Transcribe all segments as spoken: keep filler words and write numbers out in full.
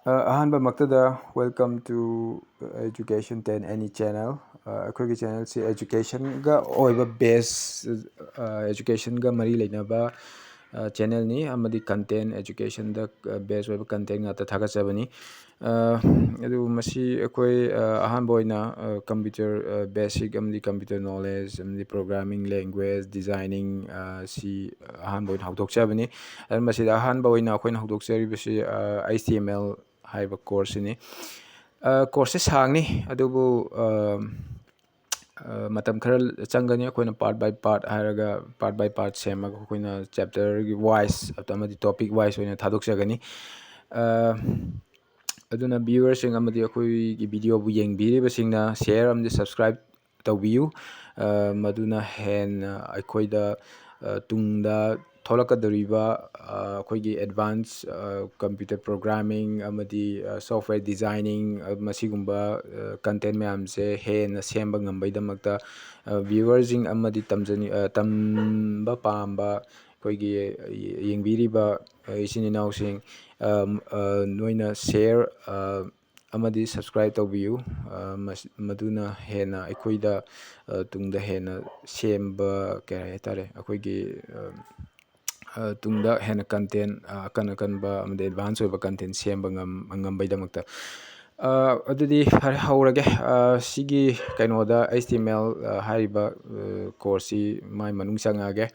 ꯑ, ꯑꯍꯥꯟꯕꯃꯛꯇꯗ, welcome to Education ten Any channel꯫ ꯑ, ꯑꯩꯈꯣꯏꯒꯤ channelꯁꯤ educationꯒ ꯑꯣꯏꯕ base, ꯑ, educationꯒ ꯃꯔꯤ ꯂꯩꯅꯕ, ꯑ, channelꯅꯤ, ꯑꯃꯗꯤ content, educationꯗ, ꯑ, base ꯑꯣꯏꯕ content ꯉꯥꯛꯇ ꯊꯥꯒꯠꯆꯕꯅꯤ꯫ ꯑ, ꯑꯗꯨ ꯃꯁꯤ ꯑꯩꯈꯣꯏ, ꯑ, ꯑꯍꯥꯟꯕ ꯑꯣꯏꯅ, ꯑ, computer, ꯑ, basic ꯑꯃꯗꯤ computer knowledge ꯑꯃꯗꯤ programming language, designing, ꯑ, ꯁꯤ ꯑꯍꯥꯟꯕ ꯑꯣꯏꯅ ꯍꯧꯗꯣꯛꯆꯕꯅꯤ꯫ ꯑꯗꯨ ꯃꯁꯤꯗ ꯑꯍꯥꯟꯕ ꯑꯣꯏꯅ ꯑꯩꯈꯣꯏꯅ ꯍꯧꯗꯣꯛꯆꯔꯤꯕꯁꯤ, ꯑ, H T M L ꯍꯥꯏꯔꯤꯕ courseꯁꯤꯅꯤ꯫ ꯑ, courseꯁꯦ ꯁꯥꯡꯅꯤ, ꯑꯗꯨꯕꯨ, ꯑ, ꯑ, ꯃꯇꯝ ꯈꯔ ꯆꯪꯒꯅꯤ꯫ ꯑꯩꯈꯣꯏꯅ part by part ꯍꯥꯏꯔꯒ, part by part ꯁꯦꯝꯃꯒ ꯑꯩꯈꯣꯏꯅ chapterꯒꯤ wise ꯑꯃꯗꯤ topic wise ꯑꯣꯏꯅ ꯊꯥꯗꯣꯛꯆꯒꯅꯤ꯫ ꯑ, ꯑꯗꯨꯅ viewerꯁꯤꯡ ꯑꯃꯗꯤ ꯑꯩꯈꯣꯏꯒꯤ videoꯕꯨ ꯌꯦꯡꯕꯤꯔꯤꯕꯁꯤꯡꯅ share ꯑꯃꯗꯤ subscribe ꯇꯧꯕꯤꯌꯨ꯫ ꯑ, ꯃꯗꯨꯅ ꯍꯦꯟꯅ ꯑꯩꯈꯣꯏꯗ, ꯑ, ꯇꯨꯡꯗ ꯊꯣꯛꯂꯛꯀꯗꯧꯔꯤꯕ, ꯑ, ꯑꯩꯈꯣꯏꯒꯤ advance, ꯑ, computer programming ꯑꯃꯗꯤ, ꯑ, software designing, ꯑ, ꯃꯁꯤꯒꯨꯝꯕ, ꯑ, content ꯃꯌꯥꯝꯁꯦ ꯍꯦꯟꯅ ꯁꯦꯝꯕ ꯉꯝꯕꯩꯗꯃꯛꯇ, ꯑ, viewerꯁꯤꯡ ꯑꯃꯗꯤ ꯇꯝꯖꯅꯤ-, ꯑ, ꯇꯝꯕ ꯄꯥꯝꯕ ꯑꯩꯈꯣꯏꯒꯤ ꯌꯦꯡꯕꯤꯔꯤꯕ, ꯑ, ꯏꯆꯤꯟ ꯏꯅꯥꯎꯁꯤꯡ, ꯑ, ꯑ, ꯅꯣꯏꯅ share, ꯑ, ꯑꯃꯗꯤ subscribe ꯇꯧꯕꯤꯌꯨ꯫ ꯑ, ꯃꯁ-, ꯃꯗꯨꯅ ꯍꯦꯟꯅ ꯑꯩꯈꯣꯏꯗ, ꯑ, ꯇꯨꯡꯗ ꯍꯦꯟꯅ ꯁꯦꯝꯕ, ꯀꯩ ꯍꯥꯏꯇꯥꯔꯦ, ꯑꯩꯈꯣꯏꯒꯤ, ꯑ, ꯑ, ꯇꯨꯡꯗ ꯍꯦꯟꯅ content, ꯑ, ꯑꯀꯟ ꯑꯀꯟꯕ ꯑꯃꯗꯤ advance ꯑꯣꯏꯕ content ꯁꯦꯝꯕ ꯉꯝ-, ꯉꯝꯕꯩꯗꯃꯛꯇ꯫ ꯑ, ꯑꯗꯨꯗꯤ ꯐꯔꯦ, ꯍꯧꯔꯒꯦ꯫ ꯑ, ꯁꯤꯒꯤ ꯀꯩꯅꯣꯗ H T M L, ꯑ, ꯍꯥꯏꯔꯤꯕ, ꯑ, courseꯁꯤ ꯃꯥꯏ ꯃꯅꯨꯡ ꯆꯪꯉꯛꯑꯒꯦ꯫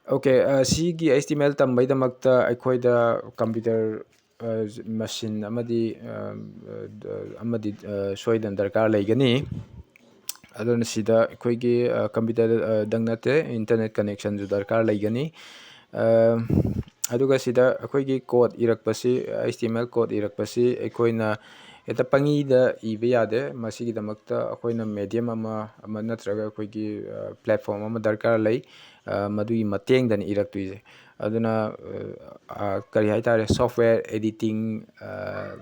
Okay, ꯑ, ꯁꯤꯒꯤ H T M L ꯇꯝꯕꯩꯗꯃꯛꯇ ꯑꯩꯈꯣꯏꯗ computer, ꯑ, machine ꯑꯃꯗꯤ, ꯑ, ꯑ, ꯑꯃꯗꯤ, ꯑ, ꯁꯣꯏꯗꯅ ꯗꯔꯀꯥꯔ ꯂꯩꯒꯅꯤ꯫ ꯑꯗꯨꯅ ꯁꯤꯗ ꯑꯩꯈꯣꯏꯒꯤ, ꯑ, computer, ꯑ, ꯗꯪ ꯅꯠꯇꯦ, internet connectionꯁꯨ ꯗꯔꯀꯥꯔ ꯂꯩꯒꯅꯤ꯫ ꯑ, ꯑꯗꯨꯒ ꯁꯤꯗ ꯑꯩꯈꯣꯏꯒꯤ code ꯏꯔꯛꯄꯁꯤ, H T M L code ꯏꯔꯛꯄꯁꯤ ꯑꯩꯈꯣꯏꯅ ꯍꯦꯛꯇ ꯄꯪꯏꯗ ꯏꯕ ꯌꯥꯗꯦ꯫ ꯃꯁꯤꯒꯤꯗꯃꯛꯇ ꯑꯩꯈꯣꯏꯅ medium ꯑꯃ, ꯑꯃ ꯅꯠꯇ꯭ꯔꯒ ꯑꯩꯈꯣꯏꯒꯤ, ꯑ, platform ꯑꯃ ꯗꯔꯀꯥꯔ ꯂꯩ꯫ ꯑ, ꯃꯗꯨꯒꯤ ꯃꯇꯦꯡꯗꯅꯤ ꯏꯔꯛꯇꯣꯏꯁꯦ꯫ ꯑꯗꯨꯅ, ꯑ, ꯑ, ꯀꯔꯤ ꯍꯥꯏꯇꯥꯔꯦ, software editing, ꯑ,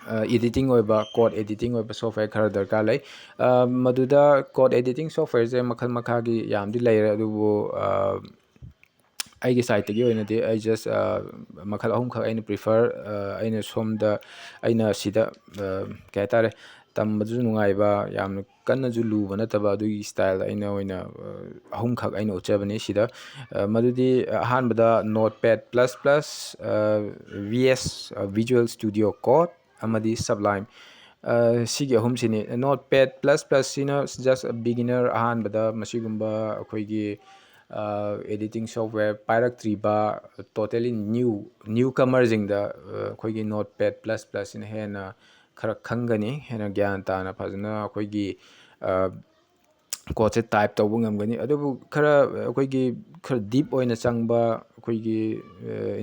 ꯑ, editing ꯑꯣꯏꯕ, code editing ꯑꯣꯏꯕ software ꯈꯔ ꯗꯔꯀꯥꯔ ꯂꯩ꯫ ꯑ, ꯃꯗꯨꯗ code editing softwareꯁꯦ ꯃꯈꯜ ꯃꯈꯥꯒꯤ ꯌꯥꯝꯗꯤ ꯂꯩꯔꯦ, ꯑꯗꯨꯕꯨ, ꯑ, ꯑꯩꯒꯤ ꯁꯥꯏꯠꯇꯒꯤ ꯑꯣꯏꯅꯗꯤ ꯑꯩ ꯖꯁ ꯃꯈꯜ ꯑꯍꯨꯝꯈꯛ ꯑꯩꯅ ꯄ꯭ꯔꯤꯐꯔ, ꯑꯩꯅ ꯁꯣꯝꯗ, ꯑꯩꯅ ꯁꯤꯗ ꯀꯩ ꯍꯥꯏꯇꯥꯔꯦ, ꯇꯝꯕꯗꯁꯨ ꯅꯨꯡꯉꯥꯏꯕ, ꯌꯥꯝꯅ ꯀꯟꯅꯁꯨ ꯂꯨꯕ ꯅꯠꯇꯕ ꯑꯗꯨꯒꯤ ꯏꯁꯇꯥꯏꯜꯗ ꯑꯩꯅ ꯑꯣꯏꯅ ꯑꯍꯨꯝꯈꯛ ꯑꯩꯅ ꯎꯠꯆꯕꯅꯤ ꯁꯤꯗ꯫ ꯃꯗꯨꯗꯤ ꯑꯍꯥꯟꯕꯗ Notepad plus plus, V S, Visual Studio Code ꯑꯃꯗꯤ Sublime꯫ ꯁꯤꯒꯤ ꯑꯍꯨꯝꯁꯤꯅꯤ꯫ Notepad plus plus ꯁꯤꯅ just beginner, ꯑꯍꯥꯟꯕꯗ ꯃꯁꯤꯒꯨꯝꯕ ꯑꯩꯈꯣꯏꯒꯤ editing software ꯄꯥꯏꯔꯛꯇ꯭ꯔꯤꯕ, totally new, newcomerꯁꯤꯡꯗ ꯑꯩꯈꯣꯏꯒꯤ Notepad plus plus ꯁꯤꯅ ꯍꯦꯟꯅ ꯈꯔ ꯈꯪꯒꯅꯤ, ꯍꯦꯟꯅ ꯒ꯭ꯌꯥꯟ ꯇꯥꯅ ꯐꯖꯅ ꯑꯩꯈꯣꯏꯒꯤ ꯀꯣꯠꯁꯦ ꯇꯥꯏꯞ ꯇꯧꯕ ꯉꯝꯒꯅꯤ꯫ ꯑꯗꯨꯕꯨ ꯈꯔ ꯑꯩꯈꯣꯏꯒꯤ ꯈꯔ ꯗꯤꯞ ꯑꯣꯏꯅ ꯆꯪꯕ, ꯑꯩꯈꯣꯏꯒꯤ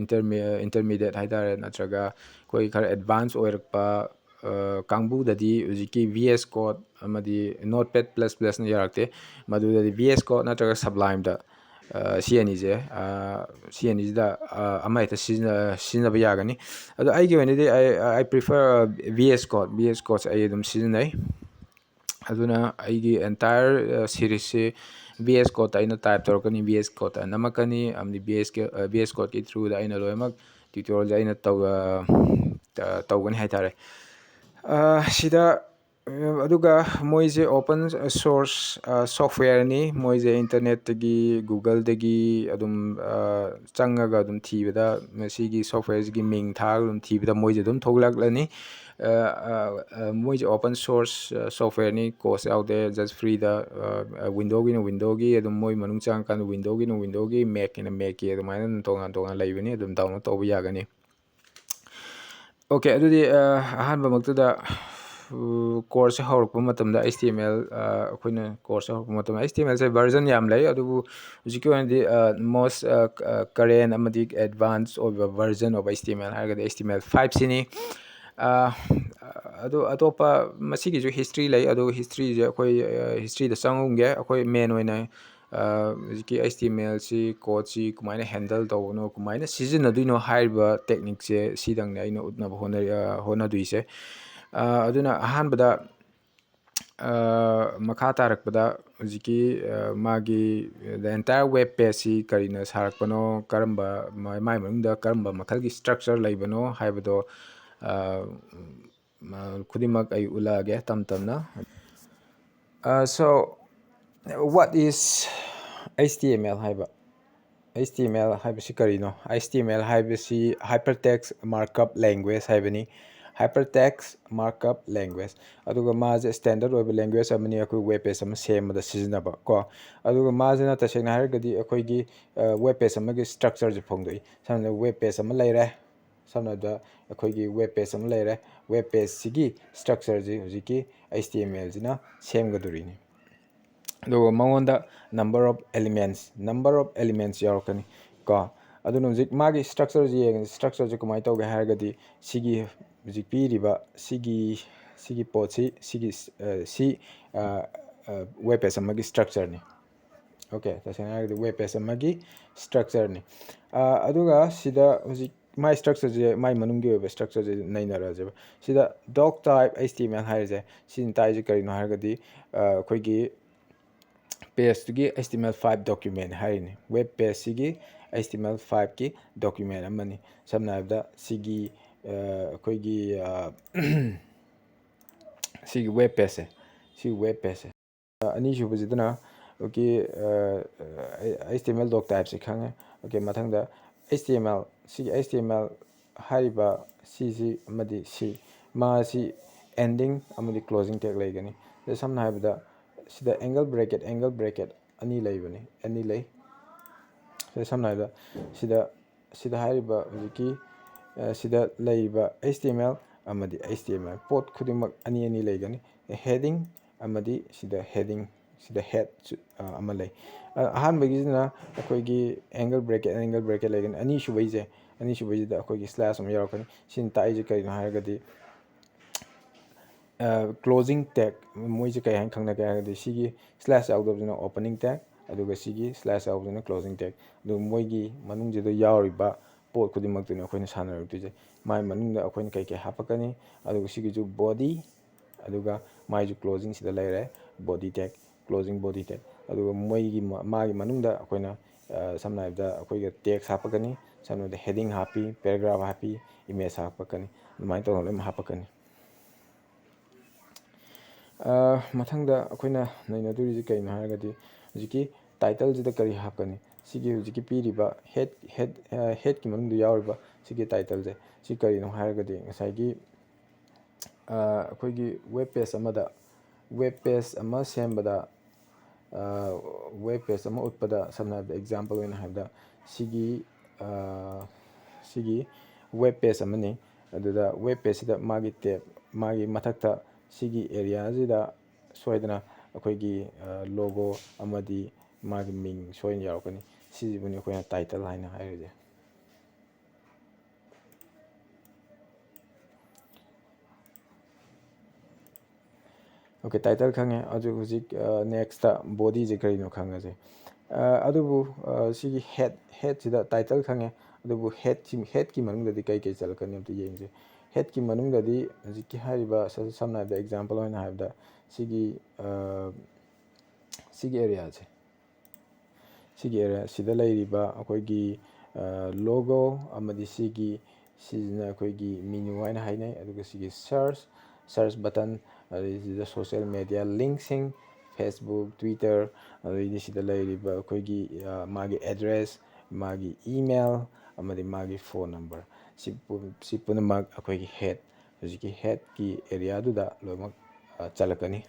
ꯏꯟꯇꯔꯃꯤ-, intermediate ꯍꯥꯏꯇꯥꯔꯦ, ꯅꯠꯇ꯭ꯔꯒ ꯑꯩꯈꯣꯏ ꯈꯔ ꯑꯦꯗꯚꯥꯟꯁ ꯑꯣꯏꯔꯛꯄ ꯀꯥꯡꯕꯨꯗꯗꯤ ꯍꯧꯖꯤꯛꯀꯤ V S Code ꯑꯃꯗꯤ Notepad plus plusꯅ ꯌꯥꯔꯛꯇꯦ꯫ ꯃꯗꯨꯗꯗꯤ V S Code ꯅꯠꯇ꯭ꯔꯒ Sublimeꯗ, ꯁꯤ ꯑꯅꯤꯁꯦ, ꯁꯤ ꯑꯅꯤꯁꯤꯗ ꯑꯃ ꯍꯦꯛꯇ ꯁꯤꯖꯤꯟꯅ-, ꯁꯤꯖꯤꯟꯅꯕ ꯌꯥꯒꯅꯤ꯫ ꯑꯗꯣ ꯑꯩꯒꯤ ꯑꯣꯏꯅꯗꯤ I, I prefer V S Code, V S Codeꯁꯦ ꯑꯩ ꯑꯗꯨꯝ ꯁꯤꯖꯤꯟꯅꯩ꯫ ꯑꯗꯨꯅ ꯑꯩꯒꯤ entire series ꯁꯤ V S Codeꯇ ꯑꯩꯅ ꯇꯥꯏꯞ ꯇꯧꯔꯛꯀꯅꯤ, V S Codeꯇ ꯅꯝꯃꯛꯀꯅꯤ, ꯑꯃꯗꯤ V S Code, V S Codeꯀꯤ throughꯗ ꯑꯩꯅ ꯂꯣꯏꯅꯃꯛ tutorialꯁꯦ ꯑꯩꯅ ꯇꯧ-, ꯇꯧꯒꯅꯤ ꯍꯥꯏꯇꯥꯔꯦ꯫ ꯁꯤꯗ ꯑꯗꯨꯒ ꯃꯣꯏꯁꯦ open source softwareꯅꯤ꯫ ꯃꯣꯏꯁꯦ internetꯇꯒꯤ, Googleꯗꯒꯤ ꯑꯗꯨꯝ ꯆꯪꯉꯒ ꯑꯗꯨꯝ ꯊꯤꯕꯗ, ꯃꯁꯤꯒꯤ softwareꯁꯤꯒꯤ ꯃꯤꯡ ꯊꯥꯔꯒ ꯑꯗꯨꯝ ꯊꯤꯕꯗ ꯃꯣꯏꯁꯦ ꯑꯗꯨꯝ ꯊꯣꯛꯂꯛꯂꯅꯤ꯫ ꯃꯣꯏꯁꯦ open source softwareꯅꯤ, cost ꯌꯥꯎꯗꯦ, just freeꯗ꯫ Windowꯒꯤꯅ Windowꯒꯤ, ꯑꯗꯨꯝ ꯃꯣꯏ ꯃꯅꯨꯡ ꯆꯪꯉꯀꯥꯟꯗ Windowꯒꯤꯅ Windowꯒꯤ, Macꯀꯤꯅ Macꯀꯤ, ꯑꯗꯨꯃꯥꯏꯅ ꯑꯗꯨꯝ ꯇꯣꯉꯥꯟ ꯇꯣꯉꯥꯟ ꯂꯩꯕꯅꯤ, ꯑꯗꯨꯝ download ꯇꯧꯕ ꯌꯥꯒꯅꯤ꯫ OK, ꯑꯗꯨꯗꯤ ꯑꯍꯥꯟꯕꯃꯛꯇꯗ courseꯁꯦ ꯍꯧꯔꯛꯄ ꯃꯇꯝꯗ H T M L, ꯑꯩꯈꯣꯏꯅ courseꯁꯦ ꯍꯧꯔꯛꯄ ꯃꯇꯝꯗ H T M Lꯁꯦ version ꯌꯥꯝ ꯂꯩ, ꯑꯗꯨꯕꯨ ꯍꯧꯖꯤꯛꯀꯤ ꯑꯣꯏꯅꯗꯤ most current ꯑꯃꯗꯤ advance ꯑꯣꯏꯕ version of H T M L ꯍꯥꯏꯔꯒꯗꯤ H T M L five ꯁꯤꯅꯤ꯫ ꯑꯗꯨ ꯑꯇꯣꯞꯄ ꯃꯁꯤꯒꯤꯁꯨ history ꯂꯩ, ꯑꯗꯨ historyꯁꯦ ꯑꯩꯈꯣꯏ historyꯗ ꯆꯪꯉꯨꯒꯦ꯫ ꯑꯩꯈꯣꯏ main ꯑꯣꯏꯅ ꯍꯧꯖꯤꯛꯀꯤ H T M Lꯁꯤ, codeꯁꯤ ꯀꯃꯥꯏꯅ handle ꯇꯧꯕꯅꯣ, ꯀꯃꯥꯏꯅ ꯁꯤꯖꯤꯟꯅꯗꯣꯏꯅꯣ ꯍꯥꯏꯔꯤꯕ techniqueꯁꯦ ꯁꯤꯗꯪꯅꯦ ꯑꯩꯅ ꯎꯠꯅꯕ ꯍꯣꯠꯅꯔꯤ-, ꯍꯣꯠꯅꯗꯣꯏꯁꯦ꯫ ꯑꯗꯨꯅ ꯑꯍꯥꯟꯕꯗ ꯃꯈꯥ ꯇꯥꯔꯛꯄꯗ ꯍꯧꯖꯤꯛꯀꯤ ꯃꯥꯒꯤ the entire web pageꯁꯤ ꯀꯔꯤꯅ ꯁꯥꯔꯛꯄꯅꯣ, ꯀꯔꯝꯕ, ꯃꯥꯏ ꯃꯅꯨꯡꯗ ꯀꯔꯝꯕ ꯃꯈꯜꯒꯤ structure ꯂꯩꯕꯅꯣ ꯍꯥꯏꯕꯗꯣ ꯈꯨꯗꯤꯡꯃꯛ ꯑꯩ ꯎꯠꯂꯛꯑꯒꯦ ꯇꯞ ꯇꯞꯅ꯫ So, what is H T M L ꯍꯥꯏꯕ? H T M L ꯍꯥꯏꯕꯁꯤ ꯀꯔꯤꯅꯣ? H T M L ꯍꯥꯏꯕꯁꯤ Hypertext Markup Language ꯍꯥꯏꯕꯅꯤ꯫ Hypertext Markup Language꯫ ꯑꯗꯨꯒ ꯃꯥꯁꯦ standard ꯑꯣꯏꯕ language ꯑꯃꯅꯤ, ꯑꯩꯈꯣꯏ web page ꯑꯃ ꯁꯦꯝꯕꯗ ꯁꯤꯖꯤꯟꯅꯕ ꯀꯣ꯫ ꯑꯗꯨꯒ ꯃꯥꯁꯤꯅ ꯇꯁꯦꯡꯅ ꯍꯥꯏꯔꯒꯗꯤ ꯑꯩꯈꯣꯏꯒꯤ web page ꯑꯃꯒꯤ structureꯁꯦ ꯐꯣꯡꯗꯣꯛꯏ꯫ ꯁꯝꯅ web page ꯑꯃ ꯂꯩꯔꯦ, ꯁꯝꯅ ꯍꯥꯏꯔꯕꯗ ꯑꯩꯈꯣꯏꯒꯤ web page ꯑꯃ ꯂꯩꯔꯦ, web pageꯁꯤꯒꯤ structureꯁꯤ ꯍꯧꯖꯤꯛꯀꯤ H T M Lꯁꯤꯅ ꯁꯦꯝꯒꯗꯣꯔꯤꯅꯤ꯫ ꯑꯗꯨꯒ ꯃꯉꯣꯟꯗ number of elements, number of elements ꯌꯥꯎꯔꯛꯀꯅꯤ ꯀꯣ꯫ ꯑꯗꯨꯅ ꯍꯧꯖꯤꯛ ꯃꯥꯒꯤ structureꯁꯤ ꯌꯦꯡꯉꯁꯤ꯫ Structureꯁꯤ ꯀꯃꯥꯏꯅ ꯇꯧꯒꯦ ꯍꯥꯏꯔꯒꯗꯤ ꯁꯤꯒꯤ ꯍꯧꯖꯤꯛ ꯄꯤꯔꯤꯕ ꯁꯤꯒꯤ, ꯁꯤꯒꯤ ꯄꯣꯠꯁꯤ, ꯁꯤꯒꯤ, ꯁꯤ web page ꯑꯃꯒꯤ structureꯅꯤ꯫ Okay, ꯇꯁꯦꯡꯅ ꯍꯥꯏꯔꯒꯗꯤ web page ꯑꯃꯒꯤ structureꯅꯤ꯫ ꯑꯗꯨꯒ ꯁꯤꯗ ꯍꯧꯖꯤꯛ ꯃꯥꯏ structureꯁꯦ ꯃꯥꯏ ꯃꯅꯨꯡꯒꯤ ꯑꯣꯏꯕ structureꯁꯦ ꯅꯩꯅꯔꯁꯦꯕ꯫ ꯁꯤꯗ doc type H T M L ꯍꯥꯏꯔꯤꯁꯦ, ꯁꯤꯅ ꯇꯥꯛꯏꯁꯦ ꯀꯔꯤꯅꯣ ꯍꯥꯏꯔꯒꯗꯤ ꯑꯩꯈꯣꯏꯒꯤ pageꯇꯨꯒꯤ H T M L five document ꯍꯥꯏꯔꯤꯅꯤ꯫ Web pageꯁꯤꯒꯤ H T M L fiveꯀꯤ document ꯑꯃꯅꯤ꯫ ꯁꯝꯅ ꯍꯥꯏꯔꯕꯗ ꯁꯤꯒꯤ ꯑꯩꯈꯣꯏꯒꯤ ꯁꯤꯒꯤ web pageꯁꯦ, ꯁꯤ web pageꯁꯦ꯫ ꯑꯅꯤꯁꯨꯕꯁꯤꯗꯅ okay, H T M L doc typeꯁꯦ ꯈꯪꯉꯦ꯫ Okay, ꯃꯊꯪꯗ H T M L, ꯁꯤꯒꯤ H T M L ꯍꯥꯏꯔꯤꯕ ꯁꯤꯁꯤ ꯑꯃꯗꯤ ꯁꯤ, ꯃꯥꯁꯤ ending ꯑꯃꯗꯤ closing tag ꯂꯩꯒꯅꯤ꯫ ꯑꯗ ꯁꯝꯅ ꯍꯥꯏꯔꯕꯗ ꯁꯤꯗ angle bracket, angle bracket ꯑꯅꯤ ꯂꯩꯕꯅꯤ, ꯑꯅꯤ ꯂꯩ꯫ ꯁꯤꯗ ꯁꯝꯅ ꯍꯥꯏꯔꯕꯗ ꯁꯤꯗ, ꯁꯤꯗ ꯍꯥꯏꯔꯤꯕ ꯍꯧꯖꯤꯛꯀꯤ ꯁꯤꯗ ꯂꯩꯔꯤꯕ H T M L ꯑꯃꯗꯤ H T M L ꯄꯣꯠ ꯈꯨꯗꯤꯡꯃꯛ ꯑꯅꯤ ꯑꯅꯤ ꯂꯩꯒꯅꯤ꯫ Heading ꯑꯃꯗꯤ ꯁꯤꯗ heading, ꯁꯤꯗ head ꯑꯃ ꯂꯩ꯫ ꯑꯍꯥꯟꯕꯒꯤꯁꯤꯅ ꯑꯩꯈꯣꯏꯒꯤ angle bracket, angle bracket ꯂꯩꯒꯅꯤ꯫ ꯑꯅꯤꯁꯨꯕꯩꯁꯦ, ꯑꯅꯤꯁꯨꯕꯩꯁꯤꯗ ꯑꯩꯈꯣꯏꯒꯤ slash ꯑꯃ ꯌꯥꯎꯔꯛꯀꯅꯤ꯫ ꯁꯤꯅ ꯇꯥꯛꯏꯁꯦ ꯀꯔꯤꯅꯣ ꯍꯥꯏꯔꯒꯗꯤ closing tag, ꯃꯣꯏꯁꯦ ꯀꯩ ꯍꯥꯏꯅ ꯈꯪꯅꯒꯦ ꯍꯥꯏꯔꯒꯗꯤ ꯁꯤꯒꯤ slash ꯌꯥꯎꯗꯕꯁꯤꯅ opening tag, ꯑꯗꯨꯒ ꯁꯤꯒꯤ slash ꯌꯥꯎꯕꯁꯤꯅ closing tag꯫ ꯑꯗꯨꯒ ꯃꯣꯏꯒꯤ ꯃꯅꯨꯡꯁꯤꯗ ꯌꯥꯎꯔꯤꯕ ꯄꯣꯠ ꯈꯨꯗꯤꯡꯃꯛꯇꯨꯅꯤ ꯑꯩꯈꯣꯏꯅ ꯁꯥꯟꯅꯔꯛꯇꯣꯏꯁꯦ꯫ ꯃꯥꯏ ꯃꯅꯨꯡꯗ ꯑꯩꯈꯣꯏꯅ ꯀꯩ ꯀꯩ ꯍꯥꯞꯄꯛꯀꯅꯤ, ꯑꯗꯨꯒ ꯁꯤꯒꯤꯁꯨ body, ꯑꯗꯨꯒ ꯃꯥꯏꯁꯨ closing ꯁꯤꯗ ꯂꯩꯔꯦ, body tag, closing body tag꯫ ꯑꯗꯨꯒ ꯃꯣꯏꯒꯤ ꯃ-, ꯃꯥꯒꯤ ꯃꯅꯨꯡꯗ ꯑꯩꯈꯣꯏꯅ, ꯑ, ꯁꯝꯅ ꯍꯥꯏꯔꯕꯗ ꯑꯩꯈꯣꯏꯒ text ꯍꯥꯞꯄꯛꯀꯅꯤ, ꯁꯝꯅ ꯍꯥꯏꯔꯕꯗ heading ꯍꯥꯞꯄꯤ, paragraph ꯍꯥꯞꯄꯤ, image ꯍꯥꯞꯄꯛꯀꯅꯤ, ꯑꯗꯨꯃꯥꯏꯅ ꯇꯧꯔꯒ ꯂꯣꯏꯅꯃꯛ ꯍꯥꯞꯄꯛꯀꯅꯤ꯫ ꯑ, ꯃꯊꯪꯗ ꯑꯩꯈꯣꯏꯅ ꯅꯩꯅꯗꯣꯔꯤꯁꯦ ꯀꯩꯅꯣ ꯍꯥꯏꯔꯒꯗꯤ, ꯍꯧꯖꯤꯛꯀꯤ title ꯁꯤꯗ ꯀꯔꯤ ꯍꯥꯞꯀꯅꯤ? ꯁꯤꯒꯤ ꯍꯧꯖꯤꯛꯀꯤ ꯄꯤꯔꯤꯕ head, head, ꯑ, head ꯀꯤ ꯃꯅꯨꯡꯗ ꯌꯥꯎꯔꯤꯕ ꯁꯤꯒꯤ title ꯁꯦ, ꯁꯤ ꯀꯔꯤꯅꯣ ꯍꯥꯏꯔꯒꯗꯤ ꯉꯁꯥꯏꯒꯤ, ꯑ, ꯑꯩꯈꯣꯏꯒꯤ web page ꯑꯃꯗ, web page ꯑꯃ ꯁꯦꯝꯕꯗ, ꯑ, web page ꯑꯃ ꯎꯠꯄꯗ, ꯁꯝꯅ ꯍꯥꯏꯔꯕꯗ, example ꯑꯣꯏꯅ ꯍꯥꯏꯕꯗ, ꯁꯤꯒꯤ, ꯑ, ꯁꯤꯒꯤ web page ꯑꯃꯅꯤ꯫ ꯑꯗꯨꯗ web page ꯁꯤꯗ ꯃꯥꯒꯤ tab, ꯃꯥꯒꯤ ꯃꯊꯛꯇ ꯁꯤꯒꯤ area ꯁꯤꯗ ꯁꯣꯏꯗꯅ ꯑꯩꯈꯣꯏꯒꯤ, ꯑ, logo ꯑꯃꯗꯤ ꯃꯥꯒꯤ ꯃꯤꯡ ꯁꯣꯏꯗꯅ ꯌꯥꯎꯔꯛꯀꯅꯤ꯫ ꯁꯤꯁꯤꯕꯨꯅꯤ ꯑꯩꯈꯣꯏꯅ title ꯍꯥꯏꯅ ꯍꯥꯏꯔꯤꯁꯦ꯫ OK, title ꯈꯪꯉꯦ꯫ ꯑꯗꯨ ꯍꯧꯖꯤꯛ, ꯑ, next body ꯁꯦ ꯀꯔꯤꯅꯣ ꯈꯪꯉꯁꯦ꯫ ꯑ, ꯑꯗꯨꯕꯨ, ꯑ, ꯁꯤꯒꯤ head, head ꯁꯤꯗ title ꯈꯪꯉꯦ꯫ ꯑꯗꯨꯕꯨ head ꯁꯤ, head ꯀꯤ ꯃꯅꯨꯡꯗꯗꯤ ꯀꯩ ꯀꯩ ꯆꯜꯂꯛꯀꯅꯤ ꯑꯝꯇ ꯌꯦꯡꯁꯦ꯫ Head ꯀꯤ ꯃꯅꯨꯡꯗꯗꯤ ꯍꯧꯖꯤꯛꯀꯤ ꯍꯥꯏꯔꯤꯕ ꯁ-, ꯁꯝꯅ ꯍꯥꯏꯔꯕꯗ example ꯑꯣꯏꯅ ꯍꯥꯏꯔꯕꯗ ꯁꯤꯒꯤ, ꯑ, ꯁꯤꯒꯤ area ꯁꯦ, ꯁꯤꯒꯤ area ꯁꯤꯗ ꯂꯩꯔꯤꯕ ꯑꯩꯈꯣꯏꯒꯤ, ꯑ, logo ꯑꯃꯗꯤ ꯁꯤꯒꯤ, ꯁꯤꯁꯤꯅ ꯑꯩꯈꯣꯏꯒꯤ menu ꯍꯥꯏꯅ ꯍꯥꯏꯅꯩ꯫ ꯑꯗꯨꯒ ꯁꯤꯒꯤ search, search button, ꯑꯗꯩ ꯁꯤꯗ social media link ꯁꯤꯡ, Facebook, Twitter, ꯑꯗꯩꯗꯤ ꯁꯤꯗ ꯂꯩꯔꯤꯕ ꯑꯩꯈꯣꯏꯒꯤ, ꯑ, ꯃꯥꯒꯤ address, ꯃꯥꯒꯤ email, ꯑꯃꯗꯤ ꯃꯥꯒꯤ phone number꯫ ꯁꯤ ꯄꯨꯝ-, ꯁꯤ ꯄꯨꯝꯅꯃꯛ ꯑꯩꯈꯣꯏꯒꯤ head, ꯍꯧꯖꯤꯛꯀꯤ head ꯀꯤ area ꯗꯨꯗ ꯂꯣꯏꯅꯃꯛ, ꯑ, ꯆꯜꯂꯛꯀꯅꯤ꯫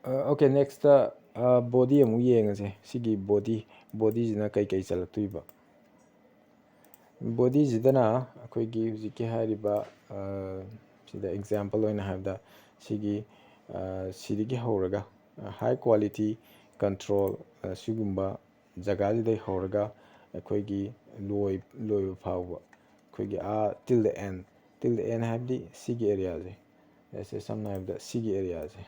ꯑ, OK, next, ꯑ, body ꯑꯃꯨꯛ ꯌꯦꯡꯉꯁꯦ꯫ ꯁꯤꯒꯤ body, body ꯁꯤꯅ ꯀꯩꯀꯩ ꯆꯜꯂꯛꯇꯣꯏꯕ? Body ꯁꯤꯗꯅ ꯑꯩꯈꯣꯏꯒꯤ ꯍꯧꯖꯤꯛꯀꯤ ꯍꯥꯏꯔꯤꯕ, ꯑ, ꯁꯤꯗ example ꯑꯣꯏꯅ ꯍꯥꯏꯔꯕꯗ ꯁꯤꯒꯤ, ꯑ, ꯁꯤꯗꯒꯤ ꯍꯧꯔꯒ, ꯑ, high quality control, ꯑ, ꯁꯤꯒꯨꯝꯕ ꯖꯒꯥꯁꯤꯗꯩ ꯍꯧꯔꯒ ꯑꯩꯈꯣꯏꯒꯤ ꯂꯣꯏ-, ꯂꯣꯏꯕ ꯐꯥꯎꯕ, ꯑꯩꯈꯣꯏꯒꯤ ꯑꯥ till the end, till the end ꯍꯥꯏꯕꯗꯤ ꯁꯤꯒꯤ area ꯁꯦ, ꯁꯦ ꯁꯝꯅ ꯍꯥꯏꯔꯕꯗ ꯁꯤꯒꯤ area ꯁꯦ,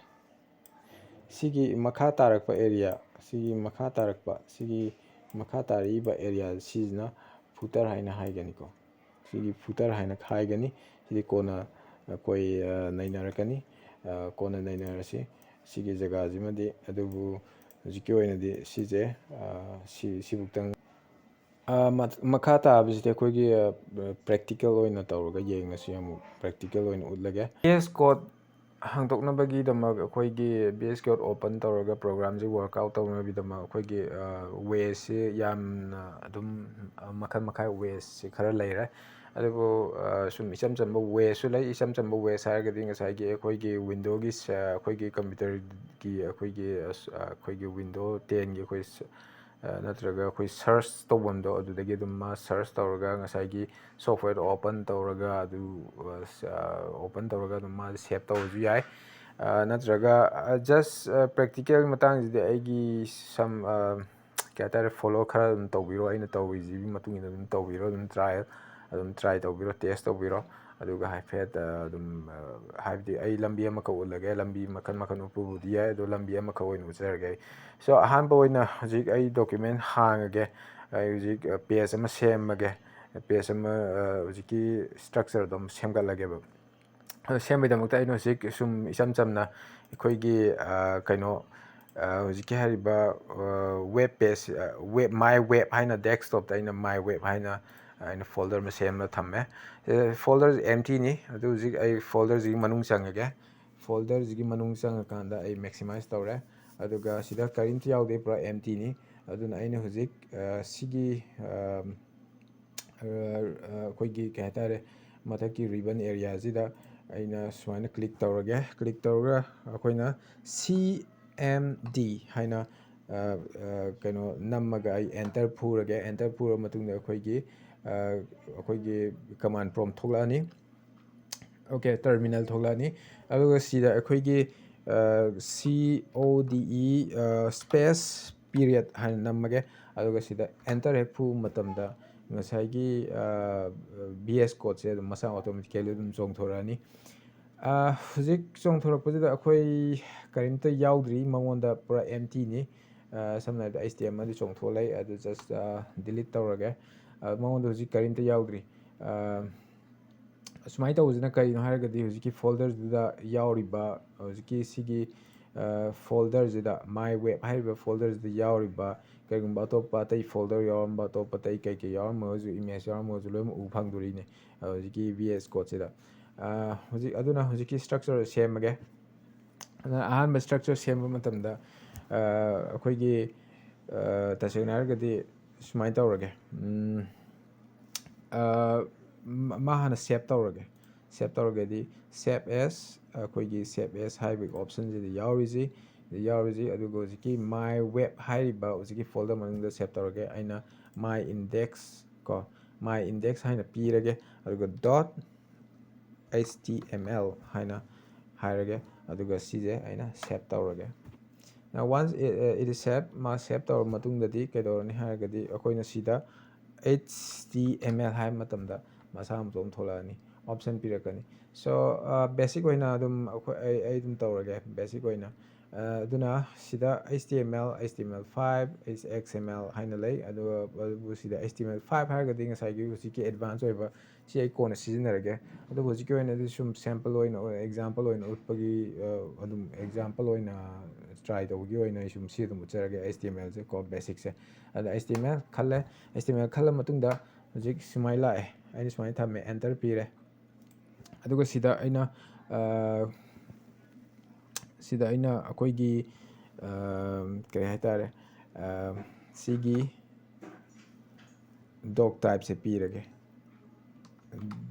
ꯁꯤꯒꯤ ꯃꯈꯥ ꯇꯥꯔꯛꯄ area, ꯁꯤꯒꯤ ꯃꯈꯥ ꯇꯥꯔꯛꯄ, ꯁꯤꯒꯤ, ꯃꯈꯥ ꯇꯥꯔꯛꯏꯕ ꯑꯦꯔꯤꯌꯥ ꯁꯤꯁꯤꯅ ꯐꯨꯇꯔ ꯍꯥꯏꯅ ꯍꯥꯏꯒꯅꯤꯀꯣ꯫ ꯁꯤꯒꯤ ꯐꯨꯇꯔ ꯍꯥꯏꯅ ꯍꯥꯏꯒꯅꯤ꯫ ꯁꯤꯗꯤ ꯀꯣꯟꯅ ꯑꯩꯈꯣꯏ, ꯑ, ꯅꯩꯅꯔꯛꯀꯅꯤ꯫ ꯑ, ꯀꯣꯟꯅ ꯅꯩꯅꯔꯁꯤ ꯁꯤꯒꯤ ꯖꯒꯥꯁꯤꯃꯗꯤ꯫ ꯑꯗꯨꯕꯨ ꯍꯧꯖꯤꯛꯀꯤ ꯑꯣꯏꯅꯗꯤ ꯁꯤꯁꯦ, ꯑ, ꯁꯤ, ꯁꯤꯕꯨꯛꯇꯪ꯫ ꯑ, ꯃ-, ꯃꯈꯥ ꯇꯥꯕꯁꯤꯗꯤ ꯑꯩꯈꯣꯏꯒꯤ, ꯑ, ꯄ꯭ꯔꯦꯛꯇꯤꯀꯦꯜ ꯑꯣꯏꯅ ꯇꯧꯔꯒ ꯌꯦꯡꯉꯁꯤ꯫ ꯑꯃꯨꯛ ꯄ꯭ꯔꯦꯛꯇꯤꯀꯦꯜ ꯑꯣꯏꯅ ꯎꯠꯂꯒꯦ꯫ ꯚꯤ ꯑꯦꯁ ꯀꯣꯗ ꯍꯥꯡꯗꯣꯛꯅꯕꯒꯤꯗꯃꯛ ꯑꯩꯈꯣꯏꯒꯤ ꯚꯤ ꯑꯦꯁ ꯀꯣꯗ ꯑꯣꯄꯟ ꯇꯧꯔꯒ ꯄ꯭ꯔꯣꯒ꯭ꯔꯥꯝꯁꯤ ꯋꯥꯔꯛ ꯑꯥꯎꯠ ꯇꯧꯅꯕꯒꯤꯗꯃꯛ ꯑꯩꯈꯣꯏꯒꯤ, ꯑ, ꯋꯦꯁꯤ ꯌꯥꯝꯅ ꯑꯗꯨꯝ, ꯑ, ꯃꯈꯜ ꯃꯈꯥ ꯋꯦꯁꯤ ꯈꯔ ꯂꯩꯔꯦ꯫ ꯑꯗꯨꯕꯨ, ꯑ, ꯁꯨꯝ ꯏꯆꯝ ꯆꯝꯕ ꯋꯦꯁꯨ ꯂꯩ꯫ ꯏꯆꯝ ꯆꯝꯕ ꯋꯦꯁ ꯍꯥꯏꯔꯒꯗꯤ ꯉꯁꯥꯏꯒꯤ ꯑꯩꯈꯣꯏꯒꯤ ꯋꯤꯟꯗꯣꯒꯤ ꯁ-, ꯑꯩꯈꯣꯏꯒꯤ ꯀꯝꯄ꯭ꯌꯨꯇꯔꯒꯤ ꯑꯩꯈꯣꯏꯒꯤ, ꯑ, ꯁ-, ꯑ, ꯑꯩꯈꯣꯏꯒꯤ ꯋꯤꯟꯗꯣ ꯇꯦꯟꯒꯤ ꯑꯩꯈꯣꯏ ꯁ-, ꯑ, ꯅꯠꯇ꯭ꯔꯒ ꯑꯩꯈꯣꯏ ꯁꯔꯁ ꯇꯧꯐꯝꯗꯣ, ꯑꯗꯨꯗꯒꯤ ꯑꯗꯨꯝ ꯃꯥ ꯁꯔꯁ ꯇꯧꯔꯒ ꯉꯁꯥꯏꯒꯤ ꯁꯣꯐꯋꯦꯔ ꯑꯣꯄꯟ ꯇꯧꯔꯒ ꯑꯗꯨ, ꯑ, ꯁ-, ꯑ, ꯑꯣꯄꯟ ꯇꯧꯔꯒ ꯑꯗꯨꯝ ꯃꯥ ꯁꯦꯞ ꯇꯧꯕꯁꯨ ꯌꯥꯏ꯫ ꯑ, ꯅꯠꯇ꯭ꯔꯒ, ꯑ, ꯖꯁ, ꯑ, ꯄ꯭ꯔꯦꯛꯇꯤꯀꯦꯜꯒꯤ ꯃꯇꯥꯡꯁꯤꯗꯤ ꯑꯩꯒꯤ ꯁꯝ, ꯑ, ꯀꯩ ꯍꯥꯏꯇꯥꯔꯦ, ꯐꯣꯂꯣ ꯈꯔ ꯑꯗꯨꯝ ꯇꯧꯕꯤꯔꯣ꯫ ꯑꯩꯅ ꯇꯧꯔꯤꯁꯤꯒꯤ ꯃꯇꯨꯡ ꯏꯟꯅ ꯑꯗꯨꯝ ꯇꯧꯕꯤꯔꯣ, ꯑꯗꯨꯝ ꯇ꯭ꯔꯥꯏ, ꯑꯗꯨꯝ ꯇ꯭ꯔꯥꯏ ꯇꯧꯕꯤꯔꯣ, ꯇꯦꯁ ꯇꯧꯕꯤꯔꯣ꯫ ꯑꯗꯨꯒ ꯍꯥꯏꯐꯦꯠ, ꯑ, ꯑꯗꯨꯝ, ꯑ, ꯍꯥꯏꯕꯗꯤ ꯑꯩ ꯂꯝꯕꯤ ꯑꯃꯈꯛ ꯎꯠꯂꯒꯦ, ꯂꯝꯕꯤ ꯃꯈꯜ ꯃꯈꯜ ꯎꯠꯄꯕꯨꯗꯤ ꯌꯥꯏ, ꯑꯗꯣ ꯂꯝꯕꯤ ꯑꯃꯈꯛ ꯑꯣꯏꯅ ꯎꯠꯆꯔꯒꯦ ꯑꯩ꯫ ꯁꯣ, ꯑꯍꯥꯟꯕ ꯑꯣꯏꯅ ꯍꯧꯖꯤꯛ ꯑꯩ ꯗꯣꯀ꯭ꯌꯨꯃꯦꯟ ꯍꯥꯡꯉꯒꯦ꯫ ꯑꯩ ꯍꯧꯖꯤꯛ, ꯑ, ꯄꯦꯖ ꯑꯃ ꯁꯦꯝꯃꯒꯦ꯫ ꯄꯦꯖ ꯑꯃ, ꯑ, ꯍꯧꯖꯤꯛꯀꯤ ꯁ꯭ꯇ꯭ꯔꯛꯆꯔꯗꯣ ꯑꯃ ꯁꯦꯝꯒꯠꯂꯒꯦꯕ꯫ ꯑꯗꯣ ꯁꯦꯝꯕꯩꯗꯃꯛꯇ ꯑꯩꯅ ꯍꯧꯖꯤꯛ ꯁꯨꯝ ꯏꯆꯝ ꯆꯝꯅ ꯑꯩꯈꯣꯏꯒꯤ, ꯑ, ꯀꯩꯅꯣ, ꯑ, ꯍꯧꯖꯤꯛꯀꯤ ꯍꯥꯏꯔꯤꯕ, ꯑ, ꯋꯦꯕ ꯄꯦꯖ, ꯑ, ꯋꯦꯕ, ꯃꯥꯏ ꯋꯦꯕ ꯍꯥꯏꯅ ꯗꯦꯁꯛꯇꯣꯞꯇ ꯑꯩꯅ ꯃꯥꯏ ꯋꯦꯕ ꯍꯥꯏꯅ ꯑꯩꯅ ꯐꯣꯜꯗꯔ ꯑꯃ ꯁꯦꯝꯃ ꯊꯝꯃꯦ꯫ ꯑ, ꯐꯣꯜꯗꯔꯁꯦ ꯑꯦꯝꯇꯤꯅꯤ꯫ ꯑꯗꯨ ꯍꯧꯖꯤꯛ ꯑꯩ ꯐꯣꯜꯗꯔꯁꯤꯒꯤ ꯃꯅꯨꯡ ꯆꯪꯉꯒꯦ꯫ ꯐꯣꯜꯗꯔꯁꯤꯒꯤ ꯃꯅꯨꯡ ꯆꯪꯉꯀꯥꯟꯗ ꯑꯩ ꯃꯦꯛꯁꯤꯃꯥꯏꯁ ꯇꯧꯔꯦ꯫ ꯑꯗꯨꯒ ꯁꯤꯗ ꯀꯔꯤꯝꯇ ꯌꯥꯎꯗꯦ, ꯄꯨꯔꯥ ꯑꯦꯝꯇꯤꯅꯤ꯫ ꯑꯗꯨꯅ ꯑꯩꯅ ꯍꯧꯖꯤꯛ, ꯑ, ꯁꯤꯒꯤ, ꯑ, ꯑ, ꯑ, ꯑꯩꯈꯣꯏꯒꯤ ꯀꯩ ꯍꯥꯏꯇꯥꯔꯦ, ꯃꯊꯛꯀꯤ ꯔꯤꯕꯟ ꯑꯦꯔꯤꯌꯥꯁꯤꯗ ꯑꯩꯅ ꯁꯨꯃꯥꯏꯅ ꯀ꯭ꯂꯤꯛ ꯇꯧꯔꯒꯦ꯫ ꯀ꯭ꯂꯤꯛ ꯇꯧꯔꯒ ꯑꯩꯈꯣꯏꯅ ꯁꯤ ꯑꯦꯝ ꯗꯤ ꯍꯥꯏꯅ, ꯑ, ꯑ, ꯀꯩꯅꯣ ꯅꯝꯃꯒ ꯑꯩ ꯑꯦꯟꯇꯔ ꯐꯨꯔꯒꯦ꯫ ꯑꯦꯟꯇꯔ ꯐꯨꯔ ꯃꯇꯨꯡꯗ ꯑꯩꯈꯣꯏꯒꯤ, ꯑ, ꯑꯩꯈꯣꯏꯒꯤ ꯀꯃꯥꯟ ꯄ꯭ꯔꯣꯝ ꯊꯣꯛꯂꯛꯑꯅꯤ꯫ ꯑꯣꯀꯦ, ꯇꯔꯃꯤꯅꯦꯜ ꯊꯣꯛꯂꯛꯑꯅꯤ꯫ ꯑꯗꯨꯒ ꯁꯤꯗ ꯑꯩꯈꯣꯏꯒꯤ, ꯑ, ꯁꯤ ꯑꯣ ꯗꯤ ꯏ, ꯑ, ꯁ꯭ꯄꯦꯁ ꯄꯤꯔꯤꯌꯠ ꯍꯥꯏꯅ ꯅꯝꯃꯒꯦ꯫ ꯑꯗꯨꯒ ꯁꯤꯗ ꯑꯦꯟꯇꯔ ꯍꯦꯛ ꯐꯨꯕ ꯃꯇꯝꯗ ꯉꯁꯥꯏꯒꯤ, ꯑ, ꯚꯤ ꯑꯦꯁ ꯀꯣꯗꯁꯦ ꯑꯗꯨꯝ ꯃꯁꯥ ꯑꯣꯇꯣꯃꯦꯇꯤꯀꯦꯂꯤ ꯑꯗꯨꯝ ꯆꯣꯡꯊꯣꯔꯛꯑꯅꯤ꯫ ꯑ, ꯍꯧꯖꯤꯛ ꯆꯣꯡꯊꯣꯔꯛꯄꯁꯤꯗ ꯑꯩꯈꯣꯏ ꯀꯔꯤꯝꯇ ꯌꯥꯎꯗ꯭ꯔꯤ ꯃꯉꯣꯟꯗ, ꯄꯨꯔꯥ ꯑꯦꯝꯇꯤꯅꯤ꯫ ꯁꯝꯅ ꯍꯥꯏꯔꯕꯗ H T M L ꯑꯗꯨ ꯆꯣꯡꯊꯣꯛꯂꯛꯏ, ꯑꯗꯨ just delete ꯇꯧꯔꯒꯦ꯫ ꯃꯉꯣꯟꯗ ꯍꯧꯖꯤꯛ ꯀꯔꯤꯝꯇ ꯌꯥꯎꯗ꯭ꯔꯤ꯫ ꯁꯨꯃꯥꯏꯅ ꯇꯧꯕꯁꯤꯅ ꯀꯔꯤꯅꯣ ꯍꯥꯏꯔꯒꯗꯤ, ꯍꯧꯖꯤꯛꯀꯤ folderꯗꯨꯗ ꯌꯥꯎꯔꯤꯕ, ꯍꯧꯖꯤꯛꯀꯤ ꯁꯤꯒꯤ folderꯁꯤꯗ, My Web ꯍꯥꯏꯔꯤꯕ folderꯁꯤꯗ ꯌꯥꯎꯔꯤꯕ ꯀꯩꯒꯨꯝꯕ ꯑꯇꯣꯞꯄ ꯑꯇꯩ folder ꯌꯥꯎꯔꯝꯕ, ꯑꯇꯣꯞꯄ ꯑꯇꯩ ꯀꯩꯀꯩ ꯌꯥꯎꯔꯝꯃꯒꯁꯨ, image ꯌꯥꯎꯔꯝꯃꯒꯁꯨ ꯂꯣꯏꯅꯃꯛ ꯎꯕ ꯐꯪꯗꯣꯔꯤꯅꯦ ꯍꯧꯖꯤꯛꯀꯤ V S Codeꯁꯤꯗ꯫ ꯍꯧꯖꯤꯛ, ꯑꯗꯨꯅ ꯍꯧꯖꯤꯛꯀꯤ structure ꯁꯦꯝꯃꯒꯦ꯫ ꯑꯗꯨꯅ ꯑꯍꯥꯟꯕ structure ꯁꯦꯝꯕ ꯃꯇꯝꯗ ꯑꯩꯈꯣꯏꯒꯤ, ꯇꯁꯦꯡꯅ ꯍꯥꯏꯔꯒꯗꯤ ꯁꯨꯃꯥꯏꯅ ꯇꯧꯔꯒꯦ꯫ ꯃꯥ ꯍꯥꯟꯅ save ꯇꯧꯔꯒꯦ꯫ Save ꯇꯧꯔꯒꯗꯤ, save as, ꯑꯩꯈꯣꯏꯒꯤ save as ꯍꯥꯏꯕꯒꯤ optionꯁꯤꯗ ꯌꯥꯎꯔꯤꯁꯤ, ꯌꯥꯎꯔꯤꯁꯤ꯫ ꯑꯗꯨꯒ ꯍꯧꯖꯤꯛꯀꯤ My Web ꯍꯥꯏꯔꯤꯕ ꯍꯧꯖꯤꯛꯀꯤ folder ꯃꯅꯨꯡꯗ save ꯇꯧꯔꯒꯦ꯫ ꯑꯩꯅ My Index ꯀꯣ, My Index ꯍꯥꯏꯅ ꯄꯤꯔꯒꯦ꯫ ꯑꯗꯨꯒ dot H T M L ꯍꯥꯏꯅ ꯍꯥꯏꯔꯒꯦ꯫ ꯑꯗꯨꯒ ꯁꯤꯁꯦ ꯑꯩꯅ save ꯇꯧꯔꯒꯦ꯫ Now once it is saved, ꯃꯥ save ꯇꯧꯔꯕ ꯃꯇꯨꯡꯗꯗꯤ ꯀꯩꯗꯧꯔꯅꯤ ꯍꯥꯏꯔꯒꯗꯤ, ꯑꯩꯈꯣꯏꯅ ꯁꯤꯗ H T M L ꯍꯥꯏꯕ ꯃꯇꯝꯗ ꯃꯁꯥ ꯃꯇꯣꯝ ꯊꯣꯛꯂꯛꯑꯅꯤ, option ꯄꯤꯔꯛꯀꯅꯤ꯫ So basic ꯑꯣꯏꯅ ꯑꯗꯨꯝ ꯑꯩꯈꯣꯏ, ꯑꯩ, ꯑꯩ ꯑꯗꯨꯝ ꯇꯧꯔꯒꯦ basic ꯑꯣꯏꯅ꯫ ꯑꯗꯨꯅ ꯁꯤꯗ H T M L, H T M L five, X M L ꯍꯥꯏꯅ ꯂꯩ꯫ ꯑꯗꯨꯒ ꯑꯗꯨꯕꯨ ꯁꯤꯗ H T M L five ꯍꯥꯏꯔꯒꯗꯤ ꯉꯁꯥꯏꯒꯤ ꯍꯧꯖꯤꯛꯀꯤ advance ꯑꯣꯏꯕ ꯁꯤ ꯑꯩ ꯀꯣꯟꯅ ꯁꯤꯖꯤꯟꯅꯔꯒꯦ꯫ ꯑꯗꯨꯕꯨ ꯍꯧꯖꯤꯛꯀꯤ ꯑꯣꯏꯅꯗꯤ ꯁꯨꯝ sample ꯑꯣꯏꯅ, example ꯑꯣꯏꯅ ꯎꯠꯄꯒꯤ, ꯑꯗꯨꯝ example ꯑꯣꯏꯅ try ꯇꯧꯕꯒꯤ ꯑꯣꯏꯅ ꯑꯩ ꯁꯨꯝ ꯁꯤ ꯑꯗꯨꯝ ꯎꯠꯆꯔꯒꯦ, H T M L ꯁꯦ ꯀꯣ, basic ꯁꯦ꯫ ꯑꯗ H T M L ꯈꯜꯂꯦ꯫ H T M L ꯈꯜꯂ ꯃꯇꯨꯡꯗ ꯍꯧꯖꯤꯛ ꯁꯨꯃꯥꯏꯅ ꯂꯥꯛꯑꯦ꯫ ꯑꯩꯅ ꯁꯨꯃꯥꯏꯅ ꯊꯝꯃꯦ, enter ꯄꯤꯔꯦ꯫ ꯑꯗꯨꯒ ꯁꯤꯗ ꯑꯩꯅ, ꯁꯤꯗ ꯑꯩꯅ ꯑꯩꯈꯣꯏꯒꯤ, ꯀꯔꯤ ꯍꯥꯏꯇꯥꯔꯦ, ꯁꯤꯒꯤ doc typeꯁꯦ ꯄꯤꯔꯒꯦ꯫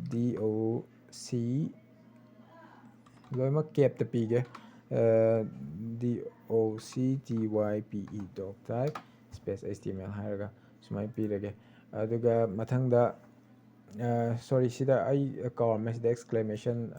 D O C, ꯂꯣꯏꯅꯃꯛ capꯇ ꯄꯤꯒꯦ꯫ D O C T Y P E, doc type space H T M L ꯍꯥꯏꯔꯒ ꯁꯨꯃꯥꯏꯅ ꯄꯤꯔꯒꯦ꯫ ꯑꯗꯨꯒ ꯃꯊꯪꯗ, sorry, ꯁꯤꯗ ꯑꯩ ꯀꯥꯎꯔꯝꯃꯦ, ꯁꯤꯗ exclamation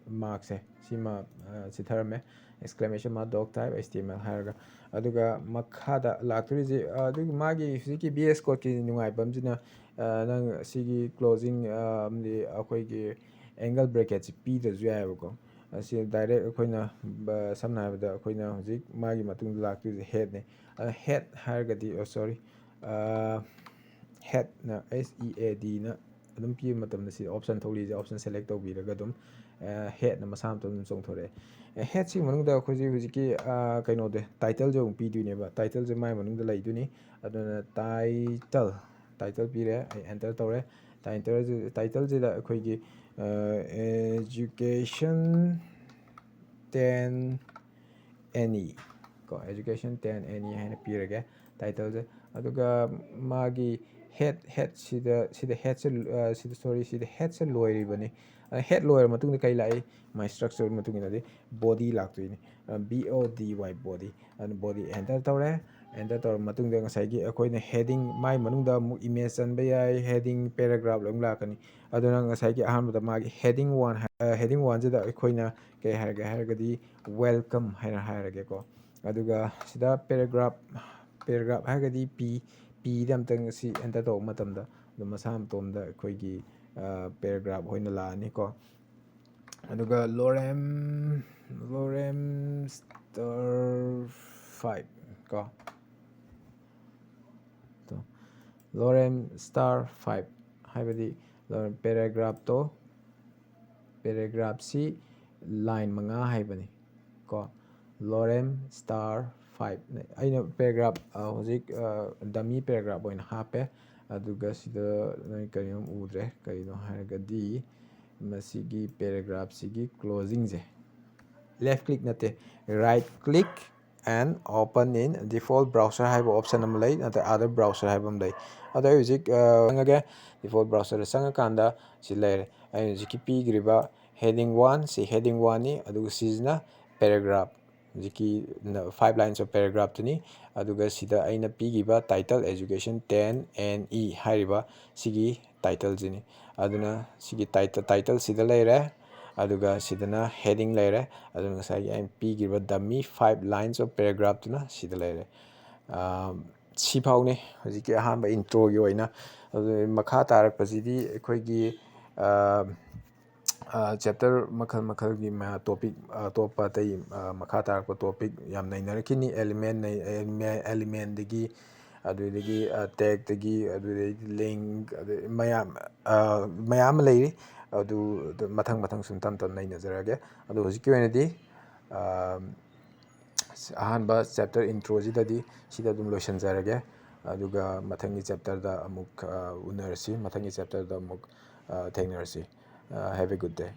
markꯁꯦ ꯁꯤꯃ ꯆꯤꯊꯔꯝꯃꯦ, exclamation mark doc type H T M L ꯍꯥꯏꯔꯒ꯫ ꯑꯗꯨꯒ ꯃꯈꯥꯗ ꯂꯥꯛꯇꯣꯔꯤꯁꯤ, ꯑꯗꯨꯒꯤ ꯃꯥꯒꯤ ꯍꯧꯖꯤꯛꯀꯤ V S Codeꯀꯤ ꯅꯨꯡꯉꯥꯏꯕ ꯑꯃꯁꯤꯅ, ꯅꯪ ꯁꯤꯒꯤ closing, ꯑꯃꯗꯤ ꯑꯩꯈꯣꯏꯒꯤ angle bracketꯁꯤ ꯄꯤꯗ꯭ꯔꯁꯨ ꯌꯥꯏꯑꯕꯀꯣ꯫ ꯑꯁꯤ direct ꯑꯩꯈꯣꯏꯅ ꯕ-, ꯁꯝꯅ ꯍꯥꯏꯔꯕꯗ ꯑꯩꯈꯣꯏꯅ ꯍꯧꯖꯤꯛ ꯃꯥꯒꯤ ꯃꯇꯨꯡꯗ ꯂꯥꯛꯇꯣꯏꯁꯦ headꯅꯤ꯫ ꯑꯗ head ꯍꯥꯏꯔꯒꯗꯤ, ꯑꯣ, sorry, headꯅ, S E A Dꯅ ꯑꯗꯨꯝ ꯄꯤꯕ ꯃꯇꯝꯗ ꯁꯤ option ꯊꯣꯛꯂꯤꯁꯦ, option select ꯇꯧꯕꯤꯔꯒ ꯑꯗꯨꯝ headꯅ ꯃꯁꯥ ꯃꯇꯣꯝ ꯑꯗꯨꯝ ꯆꯣꯡꯊꯣꯔꯛꯑꯦ꯫ Headꯁꯤꯒꯤ ꯃꯅꯨꯡꯗ ꯑꯩꯈꯣꯏꯁꯦ ꯍꯧꯖꯤꯛꯀꯤ ꯀꯩꯅꯣꯗꯣ, titleꯁꯦ ꯑꯃꯨꯛ ꯄꯤꯗꯣꯏꯅꯦꯕ꯫ Titleꯁꯦ ꯃꯥꯏ ꯃꯅꯨꯡꯗ ꯂꯩꯗꯣꯏꯅꯤ꯫ ꯑꯗꯨꯅ title, title ꯄꯤꯔꯦ, ꯑꯩ enter ꯇꯧꯔꯦ꯫ Title, titleꯁꯤꯗ ꯑꯩꯈꯣꯏꯒꯤ education ten any ꯀꯣ, education ten any ꯍꯥꯏꯅ ꯄꯤꯔꯒꯦ titleꯁꯦ꯫ ꯑꯗꯨꯒ ꯃꯥꯒꯤ head, headꯁꯤꯗ, ꯁꯤꯗ headꯁꯦ, ꯁꯤꯗ, sorry, ꯁꯤꯗ headꯁꯦ ꯂꯣꯏꯔꯤꯕꯅꯤ꯫ Head ꯂꯣꯏꯔ ꯃꯇꯨꯡꯗ ꯀꯩ ꯂꯥꯛꯏ? My structure ꯃꯇꯨꯡ ꯏꯟꯅꯗꯤ body ꯂꯥꯛꯇꯣꯏꯅꯤ꯫ B O D Y, body꯫ ꯑꯗꯨꯅ body enter ꯇꯧꯔꯦ꯫ Enter ꯇꯧꯔ ꯃꯇꯨꯡꯗ ꯉꯁꯥꯏꯒꯤ ꯑꯩꯈꯣꯏꯅ heading, ꯃꯥꯏ ꯃꯅꯨꯡꯗ ꯑꯃꯨꯛ image ꯆꯟꯕ ꯌꯥꯏ, heading, paragraph ꯂꯣꯏꯅ ꯂꯥꯛꯀꯅꯤ꯫ ꯑꯗꯨꯅ ꯉꯁꯥꯏꯒꯤ ꯑꯍꯥꯟꯕꯗ ꯃꯥꯒꯤ heading one ꯍꯥꯏ-, heading oneꯁꯤꯗ ꯑꯩꯈꯣꯏꯅ ꯀꯩ ꯍꯥꯏꯔꯒꯦ ꯍꯥꯏꯔꯒꯗꯤ welcome ꯍꯥꯏꯅ ꯍꯥꯏꯔꯒꯦꯀꯣ꯫ ꯑꯗꯨꯒ ꯁꯤꯗ paragraph, paragraph ꯍꯥꯏꯔꯒꯗꯤ P, Pꯗ ꯑꯝꯇꯪ ꯁꯤ enter ꯇꯧꯕ ꯃꯇꯝꯗ ꯑꯗꯨꯝ ꯃꯁꯥ ꯃꯇꯣꯝꯗ ꯑꯩꯈꯣꯏꯒꯤ paragraph ꯑꯣꯏꯅ ꯂꯥꯛꯑꯅꯤꯀꯣ꯫ ꯑꯗꯨꯒ lorem, lorem star five ꯀꯣ꯫ ꯂꯣꯔꯦꯝ ꯁ꯭ꯇꯥꯔ ꯐꯥꯏꯚ ꯍꯥꯏꯕꯗꯤ ꯂꯣꯔꯦꯝ ꯄꯦꯔꯥꯒ꯭ꯔꯥꯐꯇꯣ, ꯄꯦꯔꯥꯒ꯭ꯔꯥꯐꯁꯤ ꯂꯥꯏꯟ ꯃꯉꯥ ꯍꯥꯏꯕꯅꯤ ꯀꯣ꯫ ꯂꯣꯔꯦꯝ ꯁ꯭ꯇꯥꯔ ꯐꯥꯏꯚ꯫ ꯑꯩꯅ ꯄꯦꯔꯥꯒ꯭ꯔꯥꯐ, ꯑ, ꯍꯧꯖꯤꯛ, ꯑ, ꯗꯃꯤ ꯄꯦꯔꯥꯒ꯭ꯔꯥꯐ ꯑꯣꯏꯅ ꯍꯥꯞꯄꯦ꯫ ꯑꯗꯨꯒ ꯁꯤꯗ ꯅꯣꯏ ꯀꯔꯤꯅꯣꯝ ꯎꯗ꯭ꯔꯦ꯫ ꯀꯔꯤꯅꯣ ꯍꯥꯏꯔꯒꯗꯤ ꯃꯁꯤꯒꯤ ꯄꯦꯔꯥꯒ꯭ꯔꯥꯐꯁꯤꯒꯤ ꯀ꯭ꯂꯣꯖꯤꯡꯁꯦ, left click ꯅꯠꯇꯦ, right click and open in default browser ꯍꯥꯏꯕ option ꯑꯃ ꯂꯩ, ꯅꯠꯇ꯭ꯔꯒ other browser ꯍꯥꯏꯕ ꯑꯃ ꯂꯩ꯫ ꯑꯗꯣ ꯑꯩ ꯍꯧꯖꯤꯛ, ꯑ, ꯆꯪꯉꯒꯦ, default browserꯗ ꯆꯪꯉꯀꯥꯟꯗ ꯁꯤ ꯂꯩꯔꯦ꯫ ꯑꯩ ꯍꯧꯖꯤꯛꯀꯤ ꯄꯤꯈ꯭ꯔꯤꯕ heading one, ꯁꯤ heading oneꯅꯤ, ꯑꯗꯨꯒ ꯁꯤꯁꯤꯅ paragraph, ꯍꯧꯖꯤꯛꯀꯤ five lines of paragraphꯇꯨꯅꯤ꯫ ꯑꯗꯨꯒ ꯁꯤꯗ ꯑꯩꯅ ꯄꯤꯈꯤꯕ title, education ten any ꯍꯥꯏꯔꯤꯕ ꯁꯤꯒꯤ titleꯁꯤꯅꯤ꯫ ꯑꯗꯨꯅ ꯁꯤꯒꯤ title, titleꯁꯤꯗ ꯂꯩꯔꯦ, ꯑꯗꯨꯒ ꯁꯤꯗꯅ heading ꯂꯩꯔꯦ, ꯑꯗꯨꯅ ꯉꯁꯥꯏꯒꯤ ꯑꯩꯅ ꯄꯤꯈꯤꯕ dummy five lines of paragraphꯇꯨꯅ ꯁꯤꯗ ꯂꯩꯔꯦ꯫ ꯑꯥ, ꯁꯤꯐꯥꯎꯅꯤ ꯍꯧꯖꯤꯛꯀꯤ ꯑꯍꯥꯟꯕ introꯒꯤ ꯑꯣꯏꯅ꯫ ꯑꯗꯨ ꯃꯈꯥ ꯇꯥꯔꯛꯄꯁꯤꯗꯤ ꯑꯩꯈꯣꯏꯒꯤ, ꯑꯥ, ꯆꯦꯞꯇꯔ ꯃꯈꯜ ꯃꯈꯜꯒꯤ ꯃꯌꯥꯝ ꯇꯣꯄꯤꯛ ꯑꯇꯣꯞꯄ ꯑꯇꯩ ꯃꯈꯥ ꯇꯥꯔꯛꯄ ꯇꯣꯄꯤꯛ ꯌꯥꯝ ꯅꯩꯅꯔꯛꯈꯤꯅꯤ꯫ ꯑꯦꯂꯤꯃꯦꯟ ꯑꯦꯂꯤꯃꯦꯟꯗꯒꯤ, ꯑꯗꯨꯗꯒꯤ ꯇꯦꯛꯇꯒꯤ, ꯑꯗꯨꯗꯒꯤ ꯂꯤꯡ, ꯑꯗꯩ ꯃꯌꯥꯝ ꯃꯌꯥꯝ ꯑꯃ ꯂꯩꯔꯤ꯫ ꯑꯗꯨ ꯃꯊꯪ ꯃꯊꯪ ꯁꯨꯝ ꯇꯞ ꯇꯞꯅ ꯅꯩꯅꯖꯔꯛꯑꯒꯦ꯫ ꯑꯗꯣ ꯍꯧꯖꯤꯛꯀꯤ ꯑꯣꯏꯅꯗꯤ ꯑꯍꯥꯟꯕ ꯆꯦꯞꯇꯔ ꯏꯟꯇ꯭ꯔꯣꯁꯤꯗꯗꯤ ꯁꯤꯗ ꯑꯗꯨꯝ ꯂꯣꯏꯁꯤꯟꯖꯔꯒꯦ꯫ ꯑꯗꯨꯒ ꯃꯊꯪꯒꯤ ꯆꯦꯞꯇꯔꯗ ꯑꯃꯨꯛ ꯎꯅꯔꯁꯤ꯫ ꯃꯊꯪꯒꯤ ꯆꯦꯞꯇꯔꯗ ꯑꯃꯨꯛ ꯊꯦꯡꯅꯔꯁꯤ꯫ Have a good day.